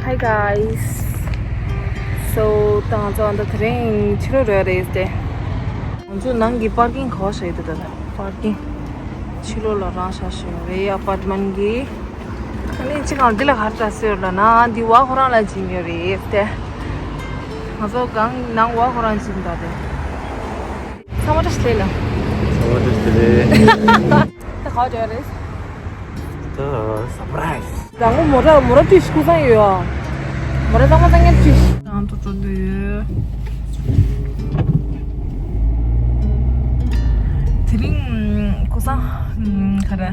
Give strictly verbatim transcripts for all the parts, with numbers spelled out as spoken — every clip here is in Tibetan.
Hi guys. So, ད་ང་ཚོ་ཨ་ད་དེ་རིང་ཕྱི་ལོགས་རེད་རེད་དེ། ང་ཚོ་ནང་གི་པར་ཀིང་ག་བ་བཞག་ཡོད་དེ། ད་པར་ཀིང་ཕྱི་ལོགས་ལ་རང་བཞག་བཞག་ཡོད་རེད། ཨ་པར་ཊི་མེན་ཊི་གི། ཨ་ནི་ཅི་གང་འདི་ལ་ག་རེ་ཟེར་ལབ་ན་འདི་ཝ་ཁོ་རང་ལ་བྱིན་ཡོད་རེད་དེ། ང་ཚོ་གང་ནང་ཝ་ཁོ་རང་བྱིན་ད་དེ། ཚང་མ་བཀྲ་ཤིས་བདེ་ལེགས། ཚང་མ་བཀྲ་ཤིས་བདེ་ལེགས། ད་ག་བ་འགྲོ་ཡ་རེད། ད་སར་པ་རའི་སི། ད་ངོ་མོ་ར་མོ་ར་ཏིས་ཀུ་སང་ཡོད་ཨ། མོ་ར་ཚང་མ་སང་ཉལ་ཏིས། ང་ཚོ་འགྲོ་འདོད་ཡོད། དེ་རིང་ཀུ་སང་ག་རེ།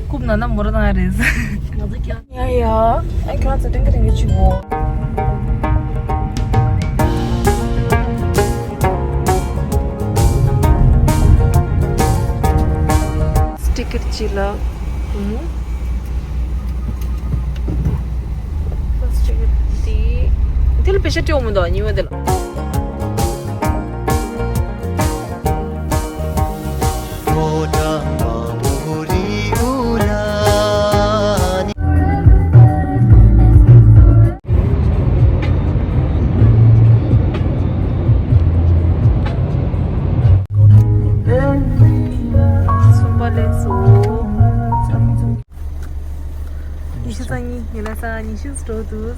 རྐུབ་ན་ན་མོ་ར་བཏང་ཡ་རེད། ང་ཚོ་ཀྱང་། ཡ་ཡ། ཨ་ཁྱོད་ཚོ་ཏིང་ཀི་ཏིང་ཀི་བྱེད་གོ། སི་ཊི་ཀར་ཅིག་ལ། ཨུམ། སི་ཊི་ཀར་དེ། དེ་ལ་པེ་ཤ་སྤྲད་འོང་མི་འདུག་ཉི་མ་དེ་ལ། གསུམ་པ་ལས་སོ། ཉི་ཤུ་རྩ་གཉིས། ཡིན་ན་ས་ཉི་ཤུ་འགྲོ་འདུག་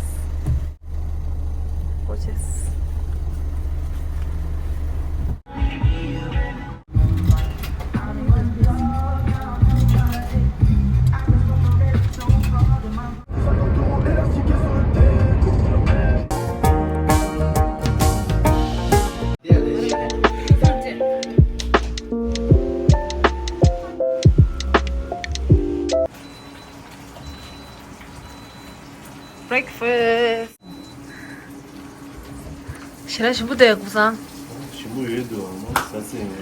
ཨོ་ཅེས། Breakfast. ཞེ་དྲག་ཞིམ་པོ་འདུག་ཀུ་སང་། ཞིམ་པོ་ཡོད་འདུག་ཨ་མ་ཟ་ཚད་ཡོད་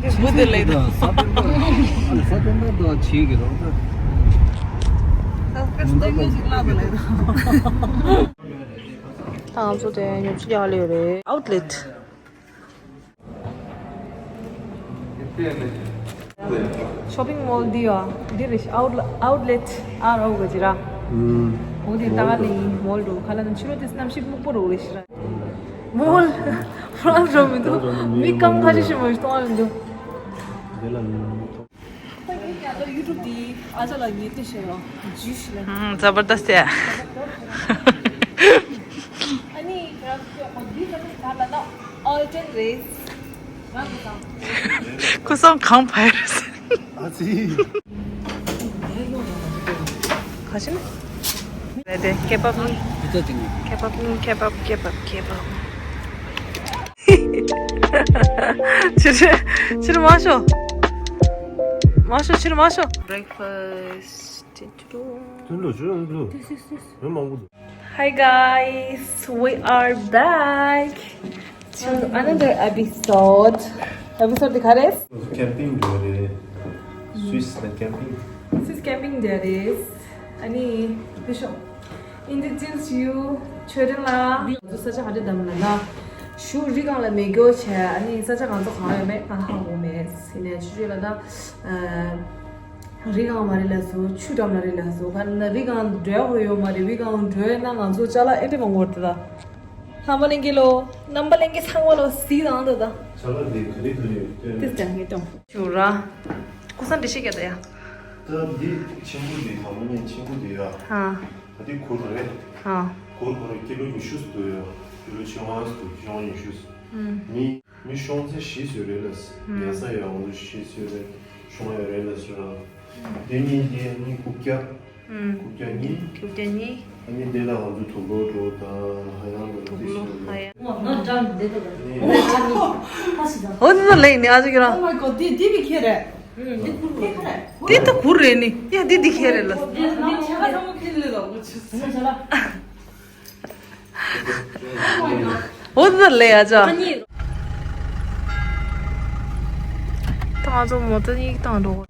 ཞིག་ཞིམ་པོ་འདུག་ལེགས་འདུག་ས་སྟོན་པ་ས་སྟོན་པ་དང་བྱེད་ཀྱི་རོགས་ད། ད་ང་ཚོ་དེ་ཉོ་ཆ་རྒྱག་ལེ་ཡོད་རེད། Outlet. Shopping mall འདི་ཡོད། འདི་རེད། Outlet, outlet ཨ་རོ་ག་ཅི་ར། ཨུམ། འོ་དེ་ད་ག་ལེ་ཡིན། མོལ་འགྲོ་ག་ལ་ན་ཕྱི་ལོགས་དེ་གནམ་གཤིས་སྨུག་པོ་རོ་རེད་ཤི་ར། མོལ། ཧྥ་རན་སི་རོ་མི་འདུག་མི་རྐང་ཁ་ཤས་ཤིག་མ་གཏོང་བ་མི་འདུག་དེ་ལ་མི་འདུག་ཡུ་ཊུབ་འདི་ཨ་ཅག་ལ་ཉེ་དུ་ཞེས་རོ་ཇུས་ལ། ཨུམ། ཛ་བར་དསྟ་ཡ། ཨ་ནི་ཁྱོད་ཁྱོད་འདི་ལ་ནི་ད་ལ་ན་ཨོལ་ཏན་རེད། ང་གི་དང་། ཁུ་སང་གང་ཕར། ཨ་ཙི། ག་ཅི་ན། རེད་དེ་ཁེ་བབ་ནི། ཁེ་བབ་ནི་ཁེ་བབ་ཁེ་བབ་ཁེ་བབ། ཕྱིར་ཕྱིར་མ་ཤོག་མ་ཤོག་ཕྱིར་མ་ཤོག Breakfast. ཏུན་ལོ་ཅུ་ལོ། ཡོད་མང་པོ་འདུག Hi guys, we are back to another episode. Episode དེ་ག་རེད། ཁེམ་པིང་འགྲོ་རེད། སུད་སི་ལ་ཁེམ་པིང་། སུད་སི་ཁེམ་པིང་འགྲོ་རེད། ཨ་ནི་དེ་ཤོག Introduce you ཆོས་སྒྲོན་ལགས། ང་ཚོ་ས་ཆ་ག་འདྲ་བདམས་ལབ་ན། གཞུག་རི་སྒང་ལ་མེ་སྒྱོགས་བྱས། ཨ་ནི་ས་ཆ་ང་ཚོ་གང་ཡོད་མེད་ང་ཧ་གོ་མེད། ཡིན་ནའི་ཆུ་ཆུ་ལ་ད། རི་སྒང་མ་རེད་ལ་སོ། ཆུ་འགྲམ་ལ་རེད་ལ་སོ། ག་ན་རི་སྒང་འགྲོ་ཡ་ཧོ་ཡོད་མ་རེད། རི་སྒང་འགྲོ་ཡ་ན་ང་ཚོ་ཅ་ལག་ཨེ་འདྲ་མང་པོ་རེད་ད། ལྷམ་པ་ལེན་གི་ལོ། རྣམ་པ་ལེན་གི་ཚང་མ་ལོ་སི་དང་ད་ད། ཅ་ལག་འདི་ག་རེ་ག་རེ་ཡོད་ལྟོས། ཏིས་ཀྱང་ངེས་ཏོང་། ཞུ་ར། ཀུ་སང་འདྲི་ཤེས་ཀྱ་ད་ཡ། ད་འདི་ཆེན་པོ་འདི་གང་མ་ཉན་ཆེན་པོ་འདི་ཡ། ཧ། ད་འདི་གུར་རེད། ཧ། གུར་གུར་ཀི་ལོ་ཉི་ཤུ་ཙམ་འདུག་ཡ། ཀི་ལོ་ཆིག་སྟོང་ཙམ་འདུག་ཆིག་སྟོང་ཉི་ཤུ་ཙམ། ཨུམ། མི་མི་ཤོང་ཚད་བཞི་ཙམ་རེད་ལ། ཨུམ། ཉལ་ས་ཡང་ང་ཚོ་བཞི་ཙམ་རེད། ཤོང་ཡ་རེད་ལ་ཟེར་ར། དེ་གཉིས་དེ་གཉིས་རྐུབ་བཀྱག་རྐུབ་བཀྱག་གཉིས། རྐུབ་བཀྱག་གཉིས། ཨ་ནི་དེ་ལ་ང་ཚོ་དུག་ལོག་འགྲོ་དང་ཧ་ཡང་འགྲོ་དུག་ལོག་ཧ་ཡང་། ཨ་ནི། འོ་དེ་ཚོ་ལེགས་ནི་ཨ་ཅག་གི་རང་། Oh my god, འདི་འདི་བི་ཁེ་རེད། འདི་ད་གུར་རེད་ནི། ཡ་འདི་འདི་ཁེ་རེད་ལ། འདི་ཁེ་རེད་ལ། འོ་ད་ལེ་ཨ་ཅག་ད་ང་ཚོ་མོ་ཊ་གཉིས་བཏང་འགྲོ།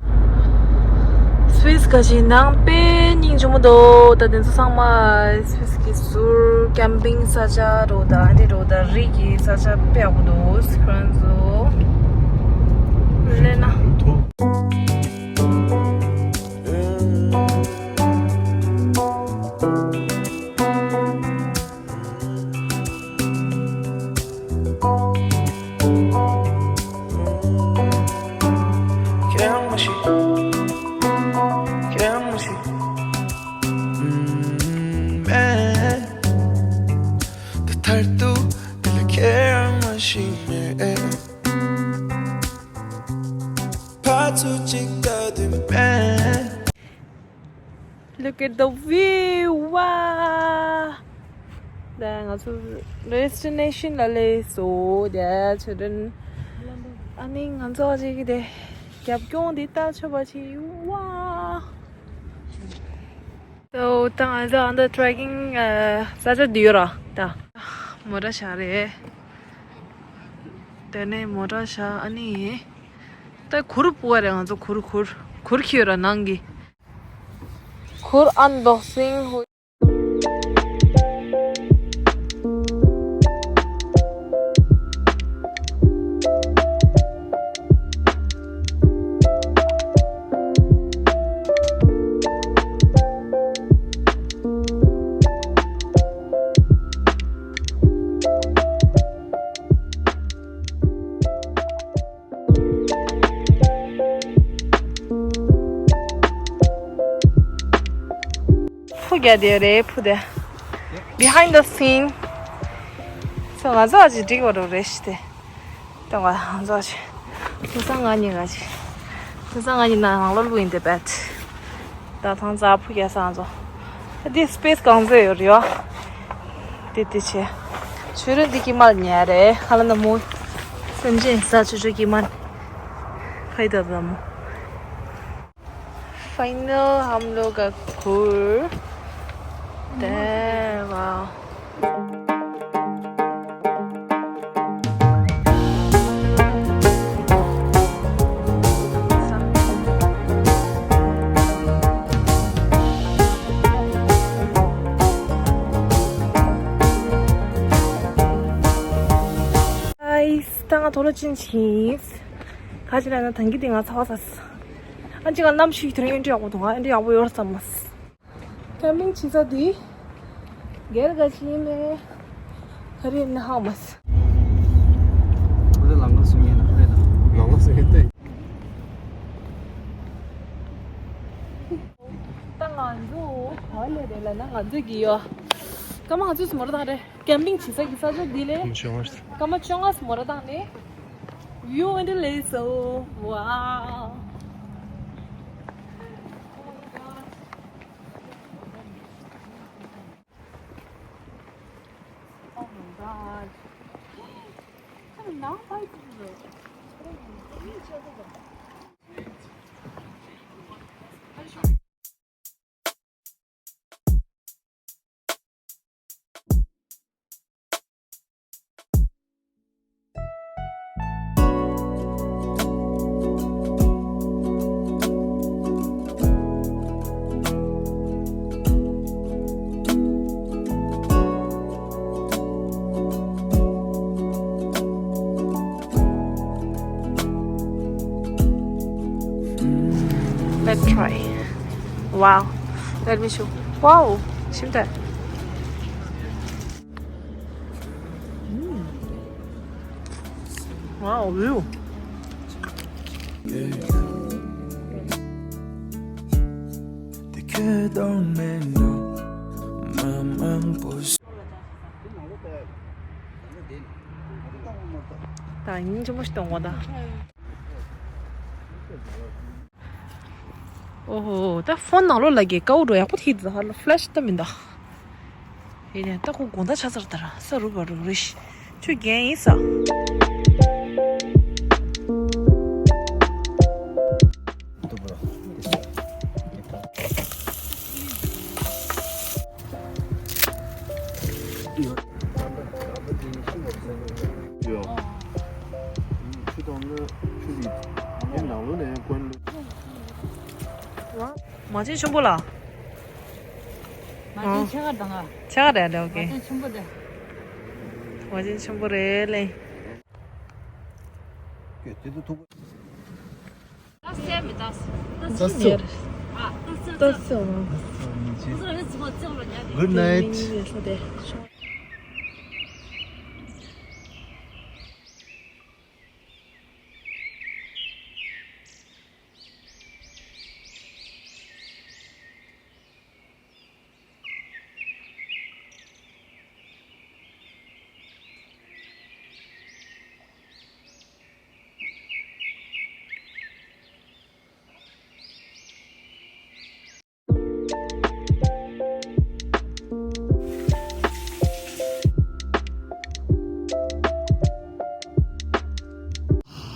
སུད་སི་ཁ་ཆེ་ནང་དཔེ་སྙིང་རྗེ་མོ་འདུག་ད་དེ་ཚོ་ཚང་མ་སུད་སི་གི་ཟུར་ཀེམ་པིང་ས་ཆ་འགྲོ་ད་འདི་འགྲོ་ད་རི་གི་ས་ཆ་དཔེ་ཡག་པོ་འདུག་ཁོ་རང་ཚོ་ལེ་ན། Look at the view. Wow. ད་ང་ཚོ་ཌེ་སི་ཊི་ནེ་ཤན་ལ་སླེབས་སོང་། ད་ཆོས་སྒྲོན། ཨ་ནི་ང་ཚོ་ཅིག་གི་དེ་རྒྱབ་ལྗོངས་འདི་ལྟ་ཆོག་པ་ཅིག Wow. So ད་ང་ཚོ་under trekking ས་ཆ་འདི་ཡོད་ར། ད་མོ་ཊ་བཞག་རེད། དེ་ནས་མོ་ཊ་བཞག་ཨ་ནི་ད་གུར་ཕུབ་པ་རེད། ང་ཚོ་གུར་གུར་གུར་འཁྱེར་ཡོད་ར། ནང་གི་གུར་ཨན་བྷོག་སིང་། ཕུ་རྒྱག་དེ་རེད། ཕུ་དེ་behind the scene. སོ་ང་ཚོ་ཨ་ཅེ་འགྲིག་པ་རོ་རེ་ཤི་དེ། ཏང་ང་ཚོ་ཨ་ཅེ་དེ་སང་ང་གཉིས་ང་ཅེ་དེ་སང་ང་གཉིས་ན་ནང་ལོ་ལུ་ཡིན་དེ་བེད། ད་ཐང་ཙ་ཕུ་རྒྱག་སང་ཚོ་དེ་སི་པེ་སི་གང་ཚོད་ཡོད་རེད་ཡོ། དེ་དེ་ཆེ། ཆུ་རུ་འདི་ཀི་མར་ཉལ་རེད། ཧ་ལ་ན་མོ་སེམས་ཅན་ས་ཆུ་ཆུ་ཀི་མར་ཕའི་ད་ད་མོ། Final हम लोग का घूर। Damn, wow. Guys, ད་ང་ཐོ་རེ་ཅིན་ཆིས། ཁ་ཅིག་ལ་ན་ཐང་གི་དེ་ང་ཚ་བ་ས། ཨ་ཅི་ག་གནམ་གཤིས་དེ་རིང་ཨེ་འདྲ་ཡག་པོ་འདུག་ཨེ་འདྲ་ཡག་པོ་ཡོད་བསམ་མ། ཀེམ་པིང་བྱེད་ས་དེ་སྒེར་ག་ཅི་ཡིན་ནས་ཧ་རི་ནི་ཧ་མ། ཁོ་ཚོ་ལམ་ཁ་སུ་ཉན་ན་ཁ་རེད་དང་། ལམ་ཁ་སུ་ཉན་ཏེ། ད་ང་ཚོ་ག་ལེ་རེད་ལ་ན་ང་ཚོ་གི་ཡོ། ཀ་མ་ང་ཚོ་སུ་མོ་ར་དང་རེད། ཀེམ་པིང་བྱེད་ས་གི་ས་ཆ་འདི་ལས། ཀ་མ་བཅོ་ལྔ་སུ་མོ་ར་དང་ནས། ཡུ་ཨེ་འདྲ་ལས་སོ། Wow. Oh my God. What a nice place. Let's try. Wow. Let me show. Wow. ཞིམ་ཏེ། Wow, view. ད་ཡིན་ཆེན་པོ་ཞིག་གཏོང་བ་ད། ཨོ་ཧོ། ད་ཕོན་ནང་ལོགས་ལ་གི་ཀའུ་འགྲོ་ཡག་པོ་ཐིག་ད་ཧ་ལ་ཕི་ལེ་ཤི་ད་མི་འདུག་ཡིན་ནའི་ད་ཁོ་དགོང་དག་ཆ་ཚར་ད་ར་ས་རུབ་པ་རུབ་རེ་ཤི། ཁྱོད་རྒན་ཡིན་ས། མ་བྱན་ཆེན་པོ་ལ། མ་བྱན་ཆེ་ག་དང་ང་། ཆེ་ག་རེད་ལེ། ཨོ་ཁེ། མ་བྱན་ཆེན་པོ་དེ། མ་བྱན་ཆེན་པོ་རེད་ལེ། ད་སེ་མི་ད་སེ། ད་སེ་ནེར། ད་སེ། Good night.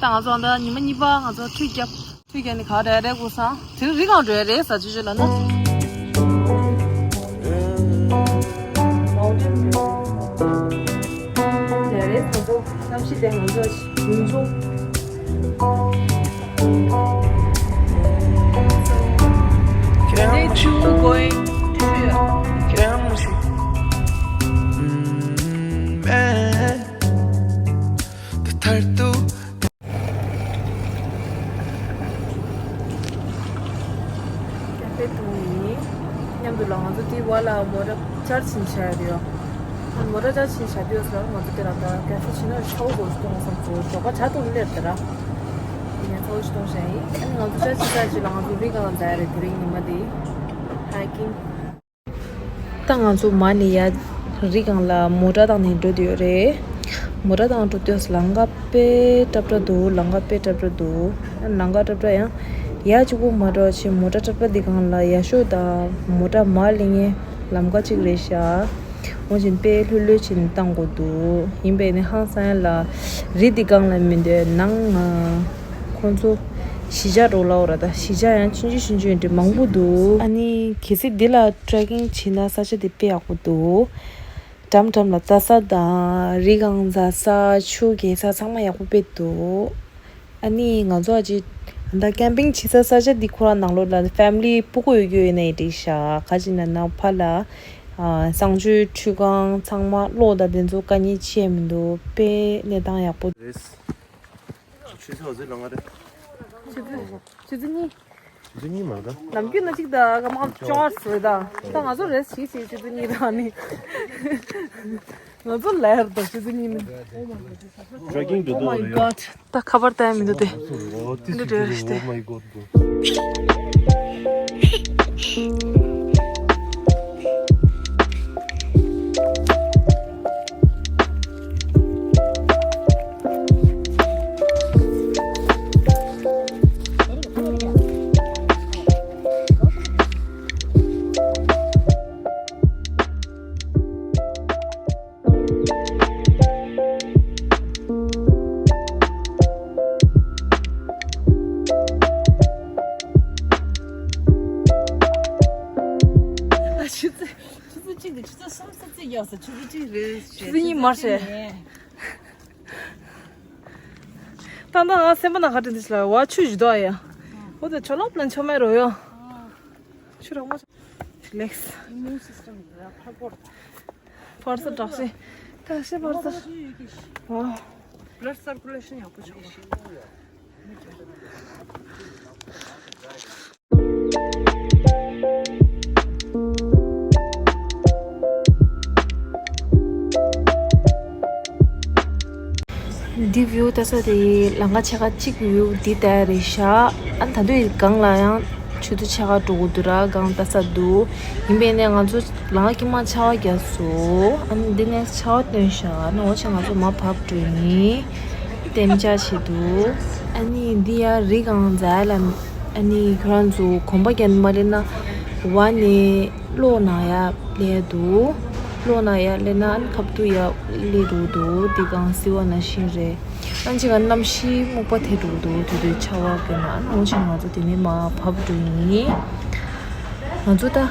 ད་ང་ཚོ་ཨ་ད་ཉི་མ་གཉིས་པ་ང་ཚོ་ཁྲུས་བརྒྱབ། ཁྲུས་བརྒྱབ་ནས་ག་རེ་རེད་གོ་སང་དེ་རི་སྒང་འགྲོ་ཡ་རེད་ས་ཆུ་ཆུ་ལ་ན། རེད་རེད་ང་ཚོ་གནམ་གཤིས་དེ་ང་ཚོ་ཡུན་ཚོ། Day two going to ཀ་ཧྥེ་འཐུང་ཡིན། མཉམ་དུ་ལ་ང་ཚོ་དེའི་བར་ལ་མོ་ཊ་ཅར་ཇི་བྱས་ཡོད། མོ་ཊ་ཅར་ཇི་བྱས་དུས་ལ་ང་ཚོ་དེ་ལ་ད་ཀ་ཧྥེ་ཕྱིན་ན་ཆའོ་གོ་ཞིག་གཏོང་བསམ་ཚོ་ཇོ་ཀ་ཇ་གཏོང་སླེབས་ད་ར། ཡིན་ན་ཆའོ་ཞིག་གཏོང་བྱས་ཡིན། ཨ་ནི་ང་ཚོ་ཅར་ཇི་ས་ཅི་ལ་ང་ཚོ་རི་སྒང་ལ་འཛེགས་རེད་དེ་རིང་ཉི་མ་དེ། ཧའི་ཀིང་། ད་ང་ཚོ་མ་ནི་ཡ་རི་སྒང་ལ་མོ་ཊ་བཏང་ནས་འགྲོ་དུས་ཡོད་རེད། མོ་ཊ་བཏང་འགྲོ་དུས་ལམ་ཁ་དཔེ་ཀྲབ་ཀྲ་འདུག་ལམ་ཁ་དཔེ་ཀྲབ་ཀྲ་འདུག་ལམ་ཁ་ཀྲབ་ཀྲ་ཡང་ཡ་གཅིག་པོ་མ་འགྲོ་ཕྱིན་མོ་ཊ་ཀྲབ་ཀྲ་འདི་སྒང་ལ་ཡ་ཤོད་དང་མོ་ཊ་མར་ལེན་ངེས་ལམ་ཁ་གཅིག་རེད་ཤག་འོ་བཞིན་དཔེ་ལྷོད་ལྷོད་ཕྱིན་བཏང་དགོས་འདུག་ཡིན་པས་ནི་ཧང་སང་ཡ་ལ་རི་འདི་སྒང་ལ་མི་འདོད་ནང་ང་། ཁོང་ཚོ་གཞིས་ཆགས་འགྲོ་ལ་འོ་ར་ད་གཞིས་ཆགས་ཡང་ཆུང་ཆུང་ཆུང་ཆུང་འདྲ་མང་པོ་འདུག་ཨ་ནི་གལ་སྲིད་འདི་ལ་ཊེ་རེ་ཀིང་བྱེད་ན་ས་ཆ་འདི་དཔེ་ཡག་པོ་འདུག་འགྲམ་འགྲམ་ལ་ལྟ་ས་དང་རི་སྒང་འཛེགས་ས་ཆུ་རྐྱལ་ས་ཚང་མ་ཡག་པོ་དཔེ་འདུག་ཨ་ནི་ང་ཚོ་ཨ་ཅི་ད་ཀེམ་པིང་བྱེད་ས་ས་ཆ་འདི་ཁོ་རང་ནང་ལོགས་ལ་ཕེ་མི་ལི་སྤུ་གུ་ཡོད་རྒྱུ་ཡོད་ནའི་འགྲིག་ཤག་ག་ཅི་ན་ན་ཕ་ལ་གསང་སྤྱོད་ཁྲུས་ཁང་ཚང་མ་གློག་དང་དེ་ཚོ་དཀའ་ངལ་ཅི་ཡང་མི་འདུག་དཔེ་གནས་སྟངས་ཡག་པོ། རེད། ཆུ་ཚོད་ཚོད་ལ་ང་རེད། ཆུ་ཚོད་ཆུ་ཚོད་གཉིས། ཆུ་ཚོད་གཉིས་མ་རེད། ནམ་རྒྱུན་ན་གཅིག་དང་སྐར་མ་བཅོ་ལྔ་རེད་ད། ད་ང་ཚོ་རེས་བྱེད་བྱེད་ཆུ་ཚོད་གཉིས་དང་ནི། ང་ཚོ་ལེར་དང་ཆུ་ཚོད་གཉིས་ནི། ཊེ་རེ་ཀིང་འགྲོ་Oh འདུག my རེད། God. ད་ཁ་པར་བལྟ་ཡ་མི་འདུག་སྟེ། འདི་འདྲ་རེད་ཤག་སྟེ། Oh my God. ཆུ་ཚོད་ཆུ་ཚོད་གཅིག་དང་ཆུ་ཚོད་གསུམ་ཙམ་ཙམ་ཡོད་ས། ཆུ་ཚོད་གཅིག་རེད། ཆུ་ཚོད་གཉིས་མར་བྱས། ད་ད་ང་སེམས་པ་ནང་ག་དྲན་དུ་ལ་བ་ཆུ་བཞི་དོ་ཡ། འོ་དེ་ཆོ་ལོག་ན་ཆོ་མེ་རོ་ཡོ། ཆུ་རོག་མ་ཆོ། ལེགས། Immune system ཕར་པོར། ཕར་ས་དྲག་ཤེ། དྲག་ཤེ་ཕར་ས། ཨོ། Blood circulation ཡག་པོ་ཆོག་འདི་བིའུ་ལྟ་ས་དེ་ལམ་ཁ་ཕྱེད་ཀ་གཅིག་བིའུ་འདི་ལྟ་ཡ་རེད་ཤག་ཨ་ད་དུང་སྒང་ལ་ཡང་ཆུ་ཚོད་ཕྱེད་ཀ་འགྲོ་དགོས་འདུག་ར། སྒང་ལྟ་ས་འདུག་ཡིན་པས་ནས་ང་ཚོ་ལམ་ཁ་དཀྱིལ་མ་ཆར་པ་བརྒྱབ་སོང་། ཨ་ནི་འདི་ནས་ཆར་པ་བཏོན་ཤག་ཨ་ནི་འོ་ཆེ་ང་ཚོ་མར་བབས་འགྲོ་ཡིན། གཏན་འཇགས་བྱེད་དུ། ཨ་ནི་འདི་ཡ་རི་སྒང་འཛེགས་ལ། ཨ་ནི་ཁྱོད་རང་ཚོ་གོམ་པ་རྒྱག་ནས་མ་སླེབས་ན། བ་ནི་གློག་ནང་ཡ་སླེབས་འདུག་གློག་ནང་ཡ་སླེབས་ན་ཨ་ནི་ཁ་ཐུག་ཡ་སླེབས་འགྲོ་འདུག་འདི་སྒང་བསིལ་བ་ནང་བཞིན་རེད། ཨ་ནི་ཅིག་ག་གནམ་གཤིས་སྨུག་པ་ཐེབས་འགྲོ་འདུག་དེ་དུས་ཆར་པ་བརྒྱབ་ན། ཨ་ནི་འོ་ཆེ་ང་ཚོ་དེ་ནས་མར་བབས་འགྲོ་ཡིན། ང་ཚོ་ད་ཨ་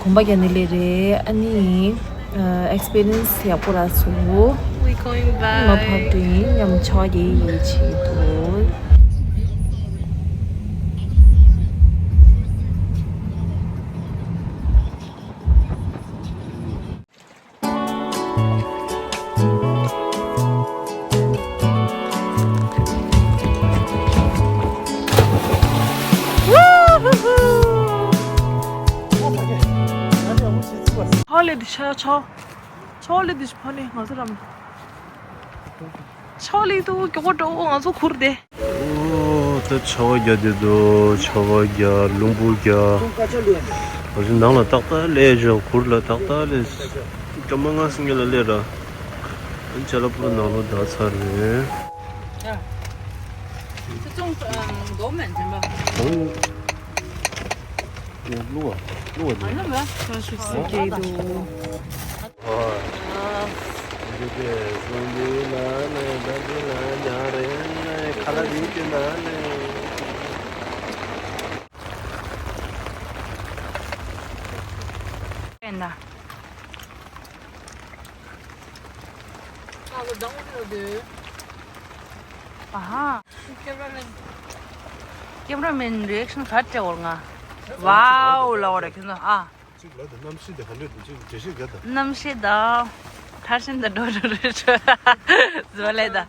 གོམ་པ་རྒྱག་ནས་སླེབས་རེད། ཨ་ནི་ཨ་ཨེག་སི་པི་རི་ཡན་སི་ཡག་པོ་རག་སོང་། We going back. མར་བབས་འགྲོ་ཡིན། མཉམ་ཆར་པ་རྒྱག་ཡིན་བྱེད་འདུག་ཧོ་ལེ་དི་ཤ་ཆོ། ཆོ་ལེ་དི་ཤ་ཕ་ནི་ང་ཚོ་རམ། ཆོ་ལེ་དུ་ཀྱོ་གོ་ཏོ་ང་ཚོ་ཁུར་དེ། ཨོ། ད་ཆར་པ་རྒྱག་དེ་འདུག་ཆར་པ་རྒྱག་རླུང་བུ་རྒྱག་ང་ཚོ་ནང་ལ་ཏག་ཏག་སླེབས་བཞག་གུར་ལ་ཏག་ཏག་སླེབས། སྐར་མ་ལྔ་སང་ཉིན་ལ་སླེབས་ར། ཨ་ཅ་ལག་པུ་ར་ནང་ལོགས་བརྡར་ཚར་རེད། ཨོ། བླུག་པ་བླུག་པ་དེ། ཨ་ལ་མ། ཁ་ཤུགས་སུ་སྐྱེས་འདུག་ཨ། འདི་དེ་གསུང་འདི་ལ་ནི་ད་འདི་ལ་ཉག་རེད། ཁ་ལག་ཡིན་ཅེ་ན་ལེ། ཨེ་ན། ཨ་ཧ། ཀེམ་ར་མེན་རི་ཨེག་ཤན་ག་རེ་སྤྲད་འོང་ང་། ཝའོ་ལབ་འོང་ར་ཁྱོད་ཚོ་ཨ། གཅིག་ལ་དང་གནམ་གཤིས་དེ་ག་འདྲ་འདུག་ཅིག་འགྲེལ་བཤད་རྒྱག་དང་། གནམ་གཤིས་དང་། མཐར་ཕྱིན་དང་འགྲོ་འགྲོ་འགྲོ་འགྲོ། བཟོ་ལས་དང་།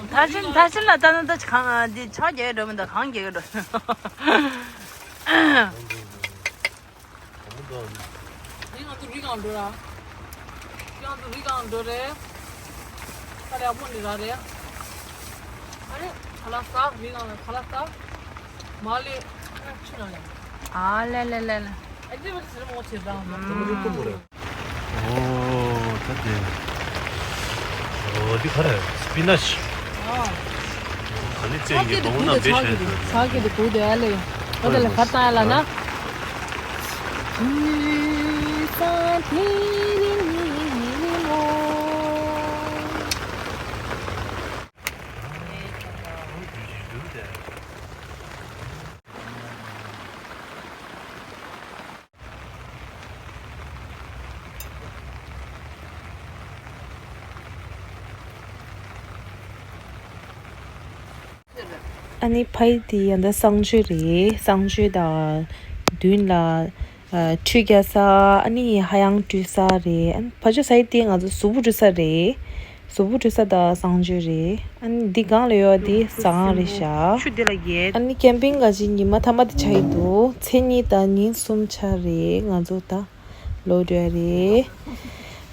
མཐར་ཕྱིན་མཐར་ཕྱིན་ལ་ལྟ་ན་ད་གང་འདི་ཆ་རྒྱག་གི་འགྲོ་མི་འདུག་གང་རྒྱག་གི་འགྲོ། རི་ང་ཚོ་རི་སྒང་འགྲོ་ར། ཁྱེད་རང་ཚོ་རི་སྒང་འགྲོ་རེད། ས་ལ་ཡག་པོ་འདི་ར་རེད། ཨ་རེ། ཁ་ལག་ཟ། རི་སྒང་ལ་ཁ་ལག་ཟ། མ་ལེ། ཁ་ཆུ་ན་ལེ། ཨ་ལེ་ལེ་ལེ་ལེ། ཨ་ཙི་བ་ཟེར་མོ་ཆེ་རང་། ཨོ་ད་དེ། ཨོ་འདི་ག་རེ། སྤི་ནཆ། ཨ། ག་ནི་ཙེ་ཡི་སྡོང་ན་བེ་ཤ་ཡི། ཚ་གི་དེ་གུ་དེ་ཨ་ལེ། ཨོ་དེ་ལ་ཁ་ཏང་ཡ་ལ་ན། ཨ་ནི་ཕ་ཡི་དེ་ཡང་ད་གསང་སྤྱོད་རེད། གསང་སྤྱོད་དང་མདུན་ལ་ཨ་ཁྲུས་རྒྱག་ས། ཨ་ནི་ཧ་ཡང་བཀྲུ་ས་རེད། ཨ་ནི་ཕ་ཆོས་ས་ཡི་དེ་ང་ཚོ་གཟུགས་པོ་བཀྲུ་ས་རེད། གཟུགས་པོ་བཀྲུ་ས་དང་གསང་སྤྱོད་རེད། ཨ་ནི་འདི་སྒང་ལ་ཡོད་འདི་ཟ་ཁང་རེད་ཤག་ཆུ་འདི་ལ་ཡལ། ཨ་ནི་ཀེམ་པིང་ག་ཅིག་ཉི་མ་མཐའ་མ་དེ་ཆགས་ཡི་འདུག་མཚན་ཉིན་དང་ཉིན་གསུམ་ཆགས་རེད། ང་ཚོ་ད་ལོག་འགྲོ་ཡ་རེད།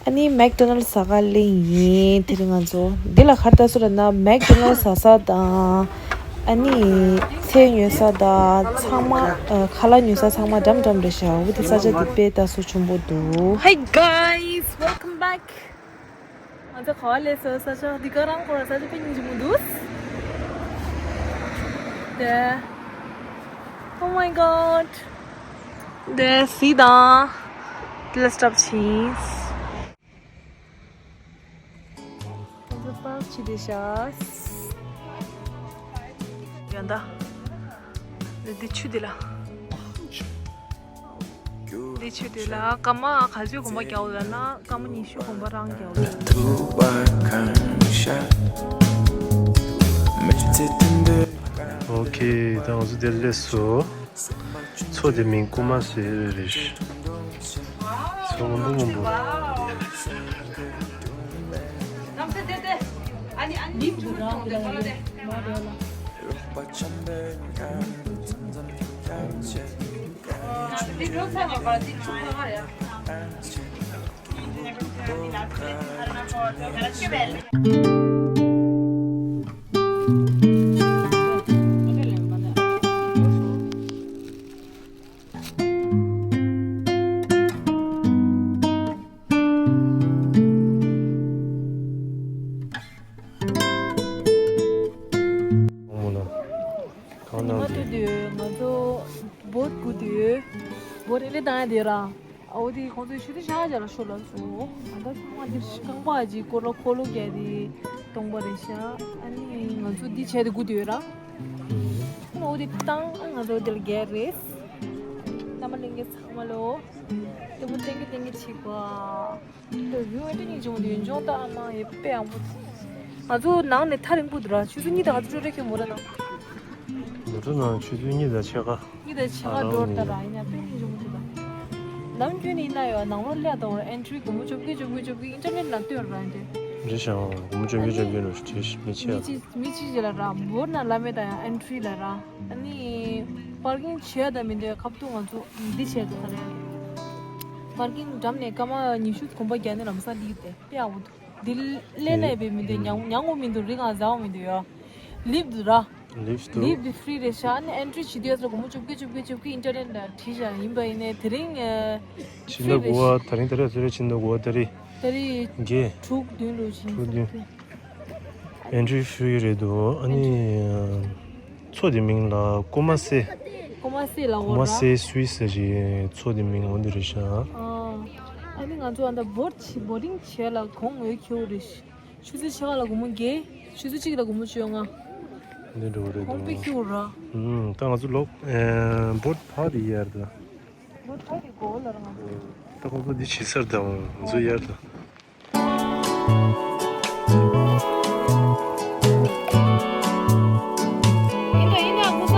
ཨ་ནི་མེག་ཌོ་ནལ་ཟ་ག་སླེབས་ཡིན། དེ་རིང་ང་ཚོ་འདི་ལ་ག་རེ་ལྟ་སོང་ལབ་ན་མེག་ཌོ་ནལ་ཟ་ས་དང་། ཨ་ནི་ཚལ་ཉོ་ས་དང་ཚང་མ་ཨ་ཁ་ལག་ཉོ་ས་ཚང་མ་འགྲམ་འགྲམ་རེད་ཤག་འོ་དེ་ས་ཆ་དེ་དཔེ་ལྟ་སྲོལ་ཆེན་པོ་འདུག Hey guys, welcome back. ང་ཚོ་ག་པར་སླེབས་སོང་། ས་ཆ་འདི་ག་རང་སྐོར་ས་ཆ་དཔེ་སྙིང་རྗེ་མོ་འདུག་དེ། Oh my god. དེ་གཟིགས་དང་། དེ་ལ་སྟོབ་ཕྱིན། ང་ཚོ་པར་ཕྱིན་བསྡད་ཤག་ཡོད་ད། འདི་ཆུ་འདི་ལ། འདི་ཆུ་དེ་ལ་སྐར་མ་ག་ཚོད་གོམ་པ་རྒྱག་འོ་ལབ་ན་སྐར་མ་ཉི་ཤུ་གོམ་པ་རང་རྒྱག་འོ། ཨོ་ཁེ། ད་ང་ཚོ་འདིར་སླེབས་སོང་། མཚོ་དེ་མིང་ཀུ་མ་སེ་རེད། མཚོ་སྔོན་པོ་སྔོན་པོ། གང་ཉི་མ་གནང་དུས་དུས་ང་ཚོ་བོད་སྒུག་དུས་བོད་ཨེ་ལེ་བཏང་ཡ་དེ་ར། ཨ་འོ་དེ་ཁོང་ཚོའི་ཆུ་དེ་ཤ་ཇ་ལ་ཤོ་ལ་སོ། ཨ་ད་ཚང་མ་དེ་རྐང་པ་ཅིག་སྐོར་ལ་འཁོར་ལོ་བརྒྱབ་དེ་སྟོང་པ་རེད་ཤག་ཨ་ནི་ང་ཚོ་འདི་བྱས་ཏེ་སྒུག་དུས་ར། ཨ་འོ་དེ་བཏང་ཨ་ང་ཚོ་དེ་ལ་རྒྱལ་རེད། རྣམ་པ་ལྷན་རྒྱས་ཚང་མ་ལོ། ལྟད་མོ་ལྟད་གི་ལྟད་གི་བྱེད་པ། དེ་བིའུ་ཨེ་འདྲ་ཉིད་བྱུང་དུས་འཇོང་ད་ཨ་མ་ཡེ་དཔེ་ཡག་པོ། ང་ཚོ་ནང་ནས་ཐག་རིང་པོ་འདུག་ར། ཆུ་ཚོད་གཉིས་དང་ང་ཚོ་སྤྲོ་རེ་ཁྱོད་མོ་ར་ནང་། མོ་ཊ་ནང་ཆུ་ཚོད་གཉིས་དང་ཕྱེད་ཀ། གཉིས་དང་ཕྱེད་ཀ་འགྲོ་ད་ར། ཡིན་ན་དཔེ་ཉིད་བྱུང་འདུག་ད། ནམ་རྒྱུན་ནས་ཡིན་ན་ཡོད་ནང་ལོགས་སླེབས་དང་ཨེན་ཊི་རི་སྒོར་མོ་བཅོ་བརྒྱད་བཅོ་བརྒྱད་བཅོ་བརྒྱད་ཨིན་ཊར་ནེཊ་ནང་སྟོན་ར་འདྲ། རེད་ཤག་སྒོར་མོ་བཅོ་བརྒྱད་བཅོ་བརྒྱད་ལོ་ཞིག་བྲིས་མི་ཆེ་མི་ཡ། གཅིག་མི་གཅིག་ཅིག་ལ་ར་འབོར་ན་བླ་མེད་དང་ཡང་ཨེན་ཊི་རི་ལ་ར། ཨ་ནི་པར་ཀིང་བྱས་དང་མི་འདོད་ཁབ་ཏུ་ང་ཚོ་འདི་བྱས་འདུག་ག་རེ། པར་ཀིང་འགྲམ་ནས་སྐར་མ་ཉི་ཤུ་གོམ་པ་རྒྱག་ནས་ལམ་སང་སླེབས་ཏེ་དཔེ་ཡག་པོ་འདུག་འདི་སླེབས་ན་ཡང་དཔེ་མི་འདོད་ཉང་ཉང་པོ་མི་འདུག་རི་སྒང་ཟ་བ་མི་འདུག་ཡ། ལིབ་འདུག་ར། ལིབ་འདུག་ལིབ་འདི་ཧྥི་རི་རེད་ཤག་ཨ་ནི་ཨེན་ཊི་རི་བྱེད་དུས་ཡ་ཚོ་སྒོར་མོ་བཅོ་བརྒྱད་བཅོ་བརྒྱད་བཅོ་བརྒྱད་ཨིན་ཊར་ནེཊ་ལ་བྲིས་བཞག་ཡིན་པ་ཡིན་ནའི་དེ་རིང་ཕྱི་ཟླ་དགུ་པ་ད་རིང་ད་རེས་ཚོད་རེ་ཕྱི་ཟླ་དགུ་པ་ད་རེས། ད་རེས་བརྒྱད། དྲུག་བདུན་ལོ་ཕྱིན། དྲུག་བདུན། ཨེན་ཊི་རི་ཧྥི་རི་རེད་འདུག་ཨ་ནི་མཚོ་དེ་མིང་ལ་ཀོ་མ་སེ། ཀོ་མ་སེ་ལ་འོ་ར། ཀོ་མ་སེ་སུའི་ས་ཞེས་མཚོ་དེ་མིང་འོ་འདི་རེད་ཤག་ཨ་ནི་ང་ཚོ་ཨ་ད་བོ་ཊི་བོ་ཊིང་བྱས་ལ་གོང་འོས་ཁྱེའུ་རེད། ཆུ་ཚོད་ཕྱེད་ཀ་ལ་སྒོར་མོ་བརྒྱད། ཆུ་ཚོད་གཅིག་ལ་སྒོར་མོ་བཅོ་ལྔ། འདི་འགྲོ་གི་རེད་ཁོང་པའི་འདུག་ཁྱུ་ར། ཨུམ། ད་ང་ཚོ་ལོག་ཨེ་བོད་ཕར་དེ་ཡར་ད། བོད་ཕར་དེ་གོ་ལ་ར་ང་ཚོ། ད་ཁོང་ཚོ་འདི་བྱེད་སར་ད། ང་ཚོ་ཡར་ད། ཡིན་ད་ཡིན་ད་ཁོ་ས།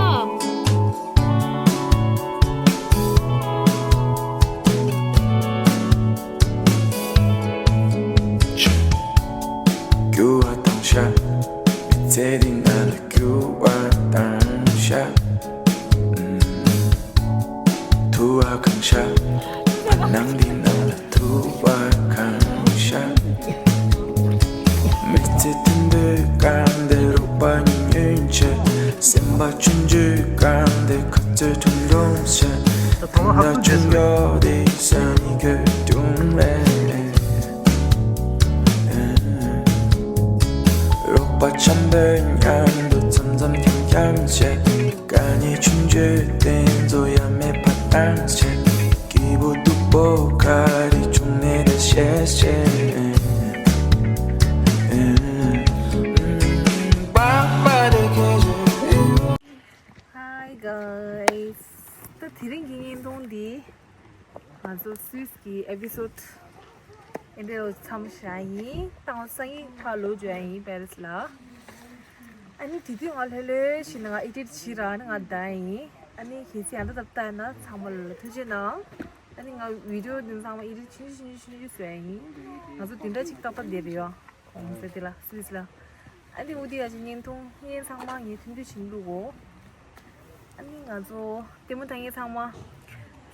རྒྱུ་བ་དང་ཤ། མི་ཚེ་འདི་ནང་ལ་རྒྱུ་བ་དང་ཤ། ཐུ་བ་གང་ཤ། བར་སྣང་འདི་ནང་ལ་ཐུ་བ་གང་ཤ། མི་ཚེ་དུད་འགྲོའི་སྒང་དེ་རོགས་པ་ཉུང་ཉུང་བྱས། སེམས་པ་ཆུང་ཆུང་སྒང་དེ་ཁ་རྩོད་ཐུང་ཐུང་བྱས། དེ་འདྲ་ཆུང་ཆུང་དེ་ས་ནི་གོ་ཐུང་མེད། རོགས་པ་འཆམ་པོའི་མཉམ་དུ་འཆམ་འཆམ་འཆམ་འཆམ་བྱས། དཀའ་ངལ་ཆུང་ཆུང་དེ་ཚོ་ཡ་མེད་པ་བཏང་བྱས། སྐྱིད་པོ་སྡུག་པོ་ག་རེ་བྱུང་ནས་ད་བཤད་བཤད། Hi guys. ད་དེ་རིང་གི་བརྙན་ཐུང་འདི་ང་ཚོ་སུད་སི་གི་ཨེ་པི་སོད་ཨེ་འདྲ་བོ་མཚམས་བཞག་ཡིན། ད་ང་སང་ཉིན་ཕར་ལོག་འགྲོ་ཡ་ཡིན་པེ་རི་སི་ལ། ཨ་ནི་དེ་དུས་ང་ལྷོད་ལྷོད་བྱས་ནས་ང་ཨེ་ཌིཊ་བྱས་ར་ནི་ང་བསྡད་ཡིན། ཨ་ནི་གལ་སྲིད་ཡང་ད་ལྟ་ལྟ་ན་ཚང་མ་ལ་ཐུགས་རྗེ་གནང་། ཨ་ནི་ང་བི་ཌི་ཡོ་འདི་ཚང་མ་ཨེ་ཌིཊ་ཆུང་ཆུང་ཆུང་ཆུང་ཆུང་ཆུང་བཟོ་ཡ་ཡིན། ང་ཚོ་དེ་འདྲ་ཅིག་ཏག་ཏག་བསྡད་པ་ཡོད། གོང་ས་དེ་ལ་སུད་སི་ལ། ཨ་ནི་འུ་དེ་ཡ་ཅིག་བརྙན་ཐུང་བརྙན་ཚང་མ་ངས་ཐུང་ཐུང་བྱིན་བླུག་གོ། ཨ་ནི་ང་ཚོ་ལྟད་མོ་ལྟ་མཁན་ཚང་མ་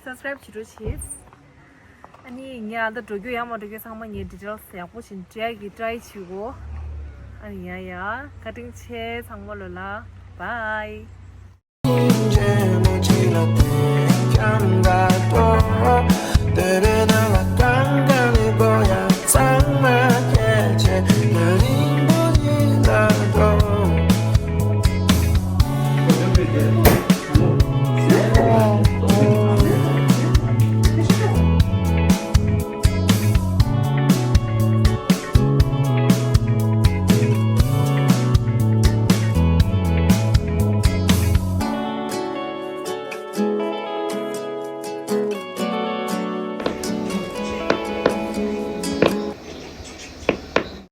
སབ་སི་ཀ་རེབ་བྱེད་རོགས་བྱེད། ཨ་ནི་ངས་ཨ་ད་འགྲོ་རྒྱུ་ཡང་མ་འགྲོ་རྒྱུ་ཚང་མ་ངས་ཌི་ཊེལ་སི་ཡག་པོ་ཞིག་སྤྲད་ཀྱི་ཊ་རའི་བྱེད་གོ། ཨ་ནི་ཡ་ཡ་བཀའ་དྲིན་ཆེ་ཚང་མ་ལོ་ལ། བྷའི།